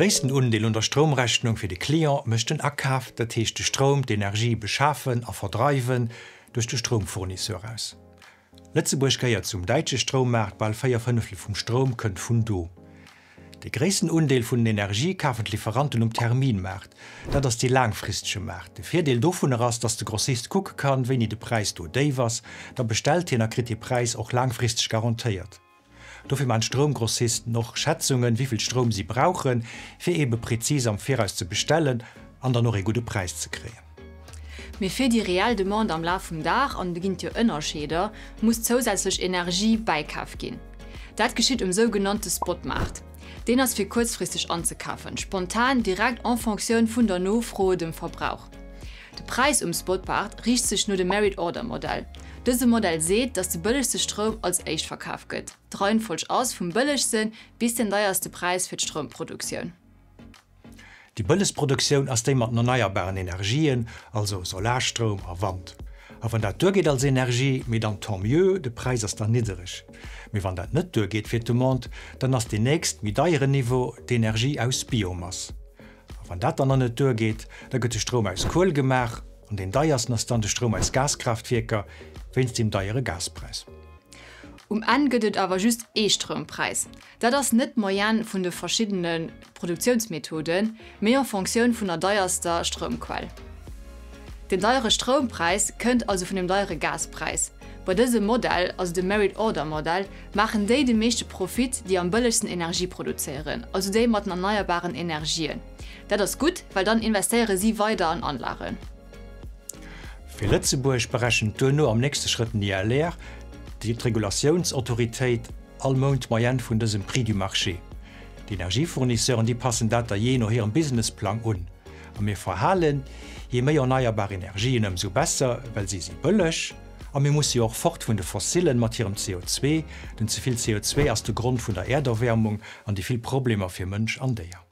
gréissten Undeel un der Stroumrechnung fir de Client mécht den Akaf, dat heescht de Stroum, d'Energie beschafen a verdreiwen, duerch de Stroumfournisseur aus. Lëtzebuerg gehéiert zum däitsche Stroummaart, bal 4 Fënneftel vum Stroum kënnt vun do. De gréissten Undeel vun den Energie kafen d'Liferanten um Terminmaart. Dat ass dee laangfristege Maart. De Virdeel dovunner ass, datt de Grossist kucke kann, wéini de Präis do déif ass. Da bestellt hien a kritt dee Präis och laangfristeg garantéiert. Dofir man d'Stroumgrossisten och Schätzungen, wéi vill Stroum si brauchen, fir eebe prezis am Viraus ze bestellen an dann och ee gudde Präis ze kréien. Mee fir déi reell Demande am Laf vum Dag, an do ginn et jo Ënnerscheeder, muss zousätzlech Energie bäikaf ginn. Dat geschitt um sougenannte Spotmaart. Deen ass fir kuerzfristeg anzekafen, spontan, direkt en Fonctioun vun der Nofro, dem Verbrauch. De Präis um Spotmaart riicht sech no dem Merit-Order-Modell. Dëse Modell seet, datt de bëllegste Stroum als éischt verkaf gëtt. D'Reihenfolg ass vum bëllegste bis den deierste Präis fir d'Stroumproduktioun. Déi bëllegst Produktioun ass déi mat den erneierbaren Energien, also Solarstroum a Wand. A wann dat duergeet als Energie, mee dann tant mieux, de Präis ass dann niddereg. Mee wann dat net duergeet fir d'Demande, dann ass deen nächst, méi deieren Niveau d'Energie aus Biomass. A wann dat dann nach net duergeet, da gëtt de Stroum aus Kuel gemaach, an deen deiersten ass dann de Stroum aus Gaskraaftwierker, wéinst deem deiere Gaspräis. Um Enn gëtt et awer just ee Stroumpräis. Dat ass net d'Moyenne vun de verschiddene Produktiounsmethoden, mee en Fonctioun vun der deierster Stroumquell. Den deiere Stroumpräis kënnt also vun dem deiere Gaspräis. Bei dësem Modell, also dem Merit Order Modell, maachen déi de meeschte Profit, déi am bëllegsten Energie produzéieren, also déi mat den erneierbaren Energien. Dat ass gutt, well dann investéiere si weider an Anlagen. Fir Lëtzebuerg berechent duerno am nächste Schrëtt den ILR, déi d'Regulatiounsautoritéit, all Mount d'Moyenne vun dësem Prix du marché. D'Energiefournisseuren, déi passen dat da jee no hirem Businessplang un. A mir verhalen, jee méi erneierbar Energien, ëmsou besser, well si si bëlleg. A mir musse jo och fort vun de Fossillen mat hirem CO2. Den ze vill CO2 ass de Grond vun der Äerderwäermung an déi vill Problemer fir Mënsch an Déier.